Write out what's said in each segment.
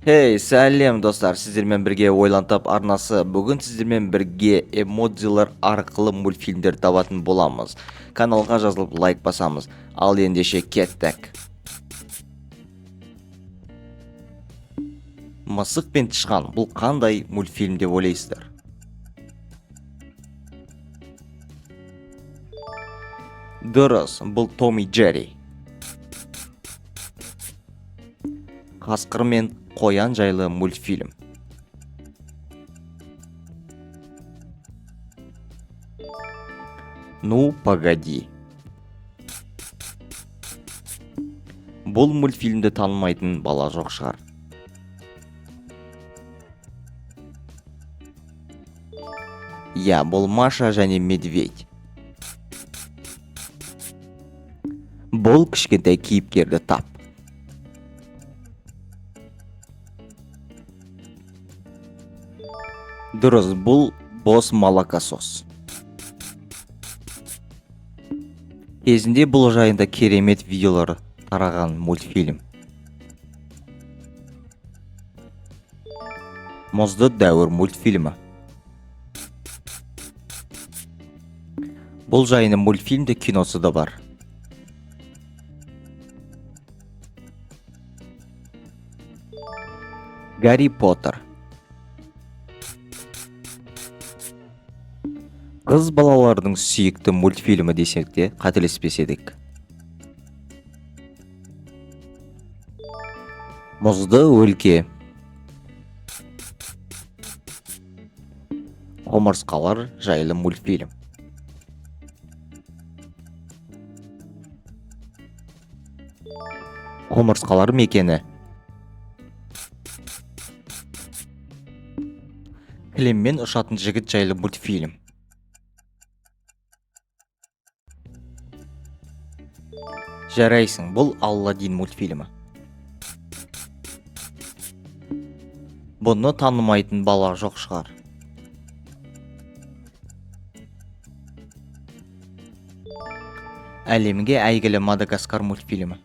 Хей, сәлем, достар! Сіздермен бірге Ойлан тап арнасы. Бүгін сіздермен бірге эмодзилар арқылы мультфильмдер табатын боламыз. Каналға жазылып, лайк басамыз. Ал ендеше кеттік. Мысық пен тышқан бұл қандай мультфильм деп ойлайсыздар? Дұрыс, бұл Том и Джерри. Қасқыр мен қоян жайлы мультфильм. Ну, погоди. Бұл мультфильмді танымайтын бала жоқ шығар. Иә, бұл Маша және Медведь. Бұл кішкентай кейіпкерді тап. Дұрыс, бұл Босс Молокосос. Кезінде бұл жайында керемет видеолар тараған мультфильм. Мұзды дәуір мультфильмі. Бұл жайында мультфильмде, киносы да бар. Гарри Поттер. Қыз балалардың сүйікті мультфильмі десек те, қателеспес едік. Мұзды өлке. Құмырсқалар жайлы мультфильм. Құмырсқалар мекені. Кілеммен ұшатын жігіт жайлы мультфильм. Жарайсың, бұл Алладин мультфильмі. Бұны танымайтын бала жоқ шығар. Әлемге әйгілі Мадагаскар мультфильмі.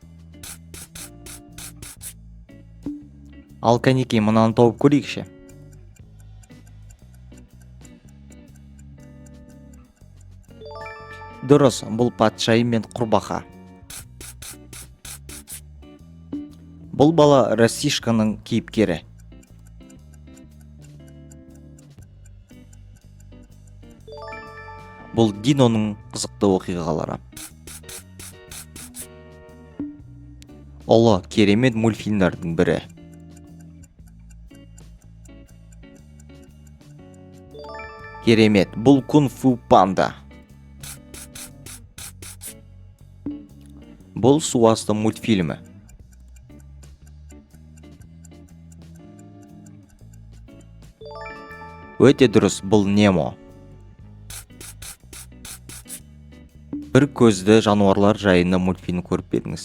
Ал кәнекей, мынаны тауып көрейікші. Дұрыс, бұл Патшайым мен құрбақа. Бұл бала Растишканың кейіпкері. Бұл Диноның қызықты оқиғалары. Ұлы керемет мультфильмдердің бірі. Керемет, бұл Кунг фу Панда. Бұл су асты мультфильмі. Өте дұрыс, бұл Немо. Бір көзді жануарлар жайында мультфильм көріп пе едіңіз?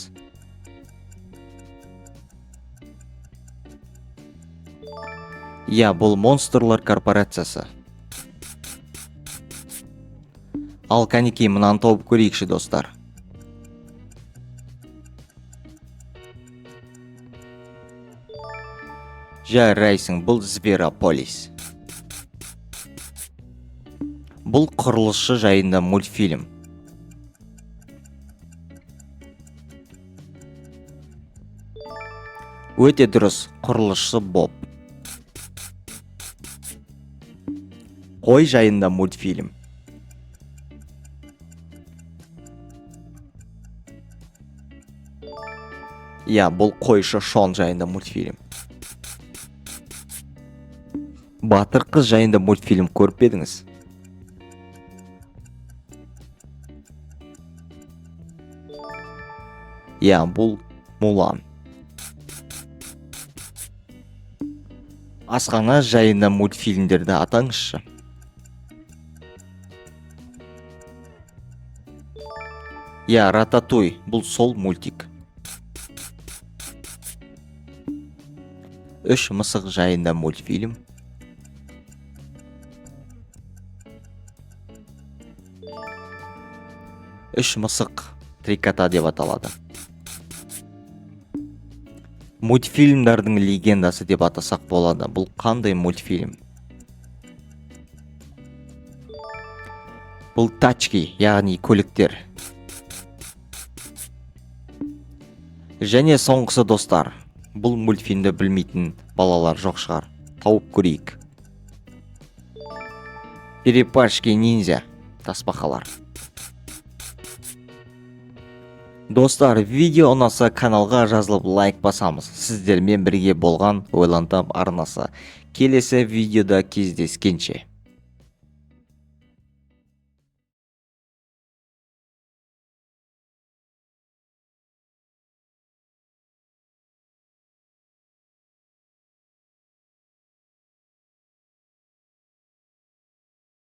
Иә, бұл Монстрлар корпорациясы. Ал кәнекей, мынаны тауып көрейікші, достар. Жарайсың, бұл Зверополис. Бұл құрылысшы жайында мультфильм. Өте дұрыс, Құрылысшы Боб. Қой жайында мультфильм. Иә, бұл қойшы Шон жайында мультфильм. Батыр қыз жайында мультфильм көріп пе едіңіз? Иә, бұл Мулан. Асхана жайында мультфильмдерді атаңызшы. Иә, Рататуй, бұл сол мультик. Үш мысық жайында мультфильм. Үш мысық, Три кота деп аталады. Мультфильмдардың легендасы деп атасақ болады. Бұл қандай мультфильм? Бұл «Тачки», яғни көліктер. Және соңғысы, достар. Бұл мультфильмді білмейтін балалар жоқ шығар. Тауып көрейік. «Черепашки ниндзя», тасбақалар. Достар, видео ұнаса, каналға жазылып, лайк басамыз. Сіздермен бірге болған «Ойлан тап» арнасы. Келесі видеода кездескенше.